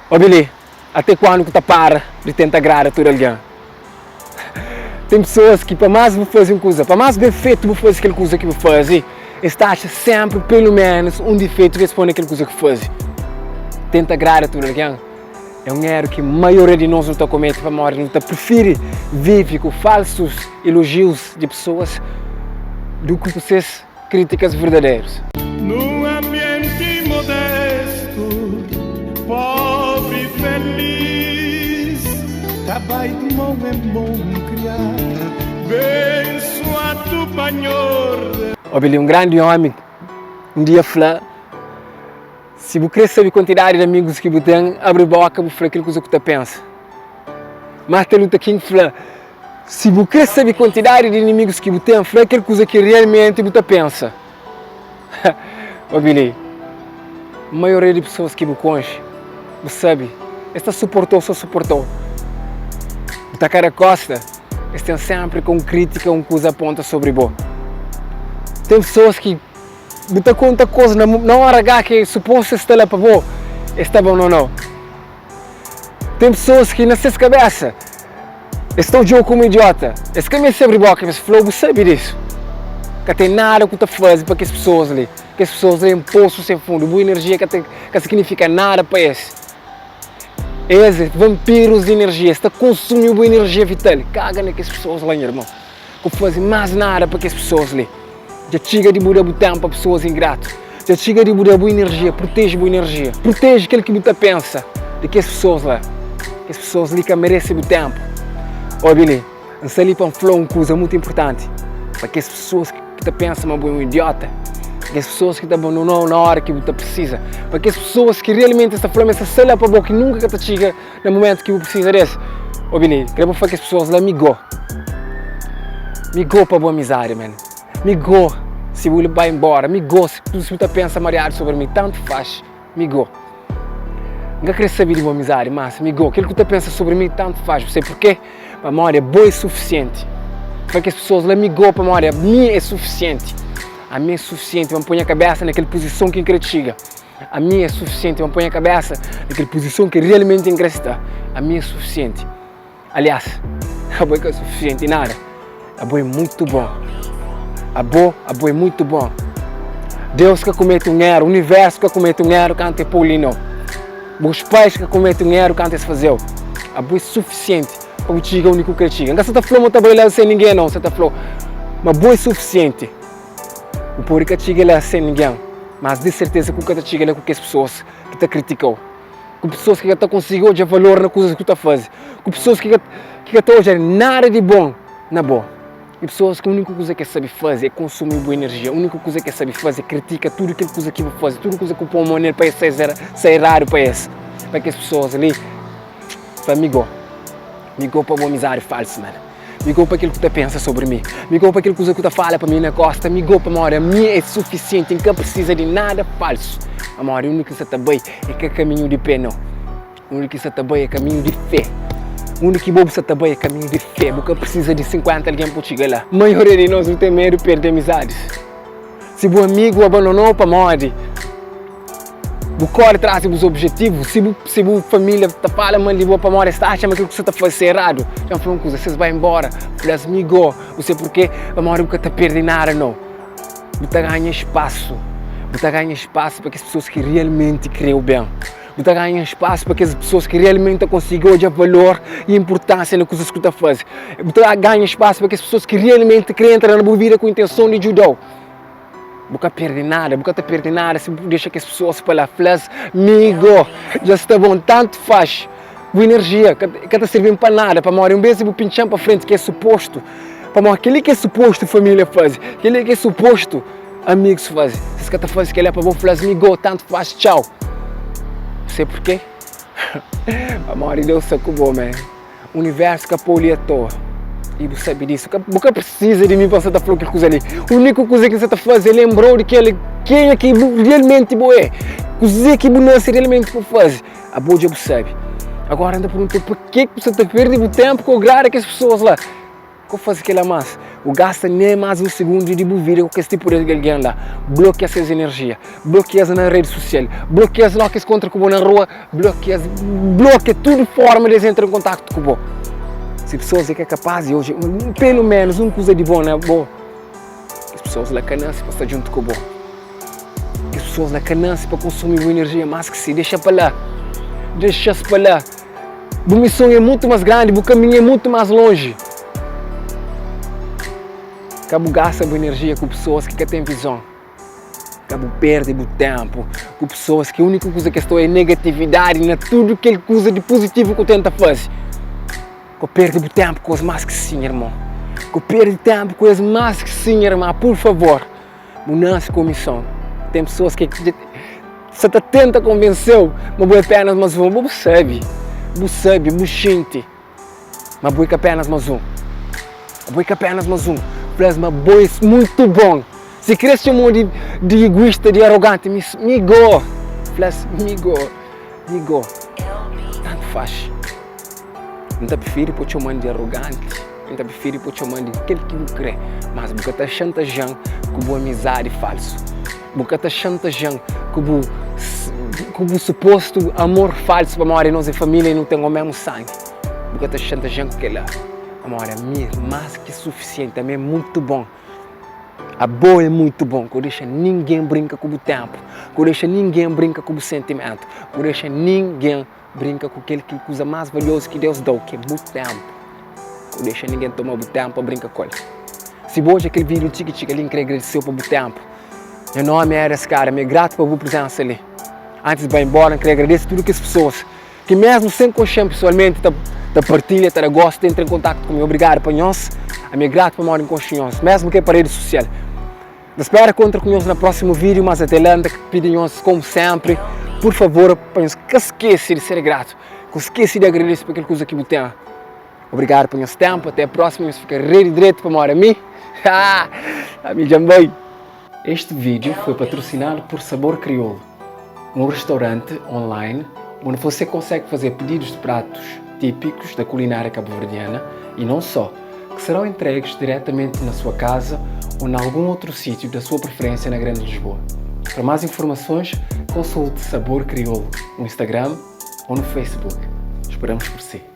Obi li, ate kuandu ku ta para di tenta agrada tudu algen? Ten pesoas ki pa más bu faze un kuza, pa más ben fetu bu faze kel kuza ki bu faze, es ta atxa sénpri pelu ménus un difeitu ki es poi na kel kuza ki bu faze. Tenta agrada tudu algen é un éru ki maioria di nos nu ta komete pamodi nu ta prifiri vive ku falsus elojius di pesoas du ki ku ses Críticas verdadeiros. Num ambiente modesto, pobre e feliz, Ta bai de mon em mon criar, bençoado pa Nhor. Obi li, un grandi omi un dia fla, Si bu kre sabe kuantidadi di amigus ki bu ten, abri boka bu fla kel kuza ku ta pensa. Martin Luther King fla, Si bu krê sabe kuantidadi di inimigus ki bu ten, fla kel kuza ki realmenti bu ta pensa. Obi li, maioria di pesoas ki bu konxe, bu sabe, es ta suporta-u so suporta-u. Bu ta kada kosta, es ten sénpri ka un krítika, un kuza aponta sobri bo. Ten pesoas ki bu ta konta kuza na óra H ki supostu es sta la pa bo, es ta abandona-u. Ten pesoas ki na ses kabésa es ta odja-u komu idiota. Es ka meste abri bóka pa es fla-u, Bu sabe disu? Ka ten nada ku ta faze pa kes pesoas li. Kes pesoas li é un posu sen fundu. Bu inerjia ka ta ka signifika nada pa es. Es é vanpirus di inerjia. Es ta konsumi bu inerjia vital. Kaga na kes pesoas la, nha irmon. Ka faze más nada pa kes pesoas li. Dja txiga di bu da bu ténpu pa pesoas ingratu. Dja txiga di bu da bu inerjia. Proteje bu inerjia. Proteje kel ki bu ta pensa di kes pesoas la. Kes pesoas li ka merese bu ténpu. Obi li, N sta li pa N fla un kuza mutu inportanti pa kes pesoas ki ta pensa ma bu é un idiota, pa kes pesoas ki ta abandona-u na óra ki bu ta prisiza, pa kes pesoas ki realmenti es ta fla ma es ta sta la pa bo ki nunka ka ta txiga na mumentu ki bu prisiza des. Obi li, kre bu fla kes pesoas la mi go. Mi go pa bu amizadi, man. Mi go si bu bai embora. Mi go si bu ta pensa mariadu sobri mi. Tantu faz. Mi go. N ka kre sabe di bu amizadi, mas mi go. Kel ki bu ta pensa sobri mi, tantu faz. Bu sabe purkê? Pamodi abo é sufisienti. Fla kes pesoas la mi go pamodi ami é sufisienti. Ami é sufisienti pa N poi nha kabesa na kel puzison ki N kre txiga. Ami é sufisienti pa N poi nha kabesa na kel puzison ki realmenti N kre sta. Ami é sufisienti. Aliás, abo é ka sufisienti nada. Abo é mutu bon. Abo, abo é mutu bon. Deus ka kumete un eru, universu ka kumete un eru kantu e pô-u li nau. Bus pais ka kumete un eru kantu es faze-u. Abo é sufisienti pa bu txiga undi ki bu kre txiga. N ka sa ta fla ma bu ta bai la sen ningen nau, N sa ta fla-u ma bo é sufisienti. Bu pode ka txiga la sen ningen, mas di serteza ku ka ta txiga la ku kes pesoas ki ta kritika-u, ku pesoas ki ka ta konsigi odja valor na kuzas ki bu ta faze, ku pesoas ki ka ki ka ta odja nada di bon na bo, i pesoas ki úniku kuza ki es sabe faze é konsumi bu enerjia, úniku kuza ki es sabe faze é kritika tudu kel kuza ki bu faze, tudu kuza ki bu poi mon nel pa es sai eradu pa es, pa kes pesoas li, pa mi go, mi go pa bu amizadi falsu, man. Mi go pa kel ku ta pensa sobri mi. Mi go pa kel kuza ku ta fala pa mi na kosta. Mi go pamodi ami é sufisienti, N ka prisiza di nada falsu. Pamodi undi ki N sa ta bai é ka kaminhu di pé, nau. Undi ki N sa ta bai é kaminhu di fé. Undi ki bo bu sa ta bai é kaminhu di fé. Bu ka prisiza di 50 algen pa bu txiga la. Maioria di nos nu ten medu perde amizadis. Si bu amigu abandona-u pamodi bu kóre tras di bus obijetivu, si bu si bu família ta fala mal di bo pamodi es ta atxa ma kel ku sa ta fase é eradu, dja N fla un kuza, si es bai inbora, fla-s mi go, bu sabe purkê? Pamodi bu ka ta perde nada nau, bu ta ganha spasu, bu ta ganha spasu pa kes pesoas ki realmenti krê-u ben, bu ta ganha spasu pa kes pesoas ki realmenti ta konsigi odja valor i inpurtánsia na kuzas ki bu ta faze, bu ta ganha spasu pa kes pesoas ki realmenti krê entra na bu vida ku intenson di djuda-u. Bu ka perde nada, bu ka ta perde nada si bu dexa kes pesoas pa la. Fla-s, Mi go, dja sta bon, tantu faz. Bu inerjia ka, ka ta sirbi-m pa nada, pamodi un bes di bu pintxa-m pa frenti ki é supostu, pamodi kel-li ki é supostu família faze, kel-li ki é supostu amigus faze. Si es ka ta faze kel-la pa bo, fla-s, Mi go, tantu faz, txau. Bu sabe purkê? Pamodi Deus sta ku bo, man. Universu ka pô-u li atoa i bu sabe disu. Bu ka prisiza di mi pa N sta ta fla-u kel kuza li. Úniku kuza ki N sta ta faze é lenbra-u di kel kenha ki bu realmenti bo é, kuzê ki bu nase realmenti pa faze. Abo dja bu sabe. Agora N ta pergunta-u, pakê ki bu sta ta perde bu ténpu ku agrada kes pesoas la? Ka bu faze kel-la más. Bu gasta nem más un segundu di bu vida ku kes tipu di algen la. Blokia ses enerjia, blokia-s na redi sosial, blokia-s logu ki es kontra ku bo na rua, blokia-s, blokia tudu forma di es entra en kontaktu ku bo. Si pesoas é ka kapaz di odja pelu menus un kuza di bon na bo, kes pesoas la ka nase pa sta djuntu ku bo. Kes pesoas la ka nase pa konsumi bu enerjia más ki si. Dexa pa la, dexa-s pa la. Bu mison é mutu más grandi, bu kaminhu é mutu más lonji. Ka bu gasta bu enerjia ku pesoas ki ka ten vizon. Ka bu perde bu ténpu ku pesoas ki úniku kuza ki es ta oia é negatividadi na tudu kel kuza di puzitivu ki bu tenta faze. Ka bu perde bu ténpu ku es más ki sin, irmon. Ka bu perde ténpu ku es más ki sin, irma. Pur favor, bu nase ku un mison. Ten pesoas ki sa ta tenta konvense-u ma bu é apénas más un. Bu sabe, bu sabe, bu xinti ma bu é ka apénas más un. Bu é ka apénas más un. Fla-s ma bo é mutu bon. Si krê txoma-u di di iguista, di aroganti, mi mi go. Fla-s mi go, mi go. Tantu faxi. N ta prifiri pa bu txoma-m di aroganti, N ta prifiri pa bu txoma-m di kel ki bu krê, mas bu ka ta xantajian ku bu amizadi falsu, bu ka ta xantajian ku bu ku bu supostu amor falsu pamodi nos é família i nu ten omésmu sangi. Bu ka ta xantajian ku kel-la, pamodi ami é más ki sufisienti, ami é mutu bon. Abo é mutu bon, ka bu dexa ningen brinka ku bu ténpu, ka bu dexa ningen brinka ku bu sentimentu, ka bu dexa ningen Brinka ku kel ki kuza más valiozu ki Deus da-u, ki é bu ténpu. Ka bu dexa ningen toma bu ténpu pa brinka ku el. Si bu odja kel vídiu txiki txika li, N krê agradise-u pa bu ténpu. Nha nómi é Arias Cara, mi é gratu pa bu prezénsa li. Antis di bai inbóra, N krê agradese tudu kes pesoas ki mésmu sen konxe-m pesoalmenti ta ta partilha, ta da gostu, ta entra en kontaktu ku mi. Obrigadu pa nhos. Ami é gratu pamodi N konxe nhos, mésmu ki é pa redi sosial. N ta spera kontra ku nhos na prósimu vídiu, mas até la N ta pidi nhos, komu sénpri, pur favor, pa nhos ka skese di ser gratu, ka skese di agradese pa kel kuza ki bu ten. Obrigadu pa nhos ténpu, até prósimu, nhos fika rei di dretu pamodi ami, haa, ami dja N bai. Este vídeo foi patrocinado por Sabor Crioulo, um restaurante online onde você consegue fazer pedidos de pratos típicos da culinária cabo-verdiana e não só. que serão entregues diretamente na sua casa ou em algum outro sítio da sua preferência na Grande Lisboa. Para mais informações, consulte Sabor Crioulo no Instagram ou no Facebook. Esperamos por si.